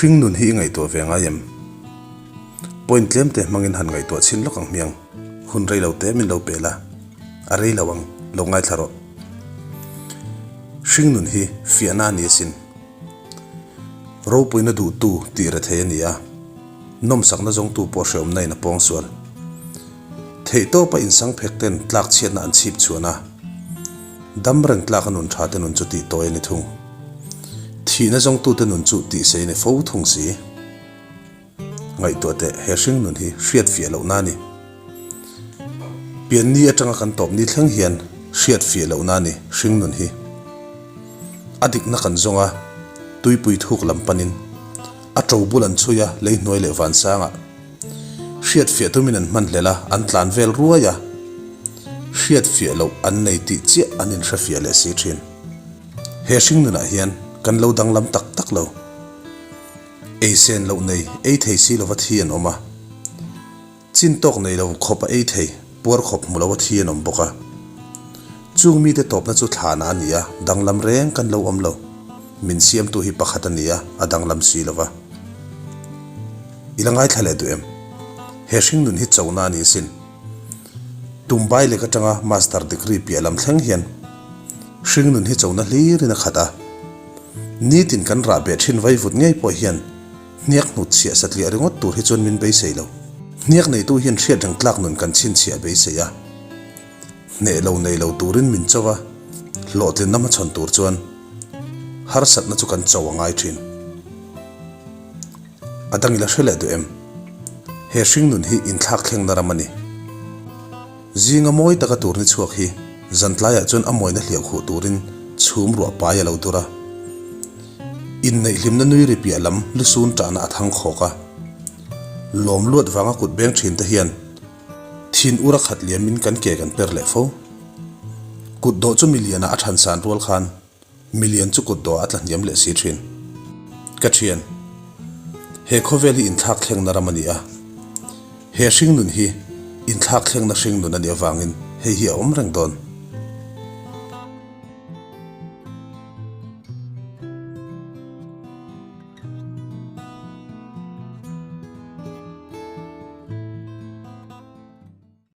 Hringnun hi i ngaihtuah ve ngai em? Point tlem te hmangin han ngaihtuah chhin lawk ang hmiang. Hun rei lo te min lo pe la, a rei lo ang, lo ngaithla rawh. Hringnun hi fiahna a ni asin. Ropuina duhtu tih re thei a ni a, nawmsakna zawngtu pawh hreawmna in a pawng sual. Theihtawpa insangphek ten tlak chhiatna an chhip chhuan a, dam reng tlak a nun tha te nun chu tih tawi a ni thung. Thihna zawngtute nun chu tihsei a ni fo thung si. Ngaihtuah teh, he hring nun hi hriat fiah lohna a ni. Pianni atanga kan tawpni thleng hian hriat fiah lohna a ni hring nun hi. A dikna kan zawng a, tuipui thuk lam panin a to bul an chhui a, lei hnuai leh vansangah. Hriat fiah tumin an hman hlel a, an tlan vel ruai a. Hriat fiah loh an nei tih chiah an inhre fiah leh si thin. He hring nunah hian kan lo danglam tak tak lo. Ei sen loh nei, ei thei si lova thi an awm a. Chin tawk nei lo khawp a ei thei, puar khawp hmu lo a thi an awm bawk a. Chung mite tawpna chu thlana a ni a, danglam reng kan lo awm lo. Min siamtu hi pakhat a ni a, a danglam si lova. I la ngaithla leh duh em? He hringnun hi chona a ni asin. Tum bai lek atanga Master degree piah lam thleng hian hringnun hi chona hlirin a khat a. Nitin kan rah beh thin vaivut ngei pawh hian hniak hnut chhiah satliah ringawt tur hi chuan min beisei lo. Hniak neitu hian hriat reng tlak nun kan chhinchhiah beisei a. Hneh lo nei lo turin min cho a, hlawhtlinna hmachhawn tur chuan harsatna chu kan cho a ngai thin. A dang ila hre leh duh em? He hringnun hi inthlak thlengna ram a ni. Zinga mawi taka tur ni chhuak hi zan tlaiah chuan a mawina hliah khuh turin chhum ruah pai a lo dur a. Inneih hlimna nui ri piah lam lusun ṭahna a thang khawk a. Lawm luat vanga kut beng ṭhin te hian thin ura khat liamin kan ke kan per leh fo. Kut dawh chu milianah a ṭhansan rual khan Milian chu kut dawh a tla hniam leh si thin. Ka thian, he khawvel hi inthlak thlengna ram a ni a. He hringnun hi inthlak thlengna hringnun a nih avangin hei hi a awm reng dawn.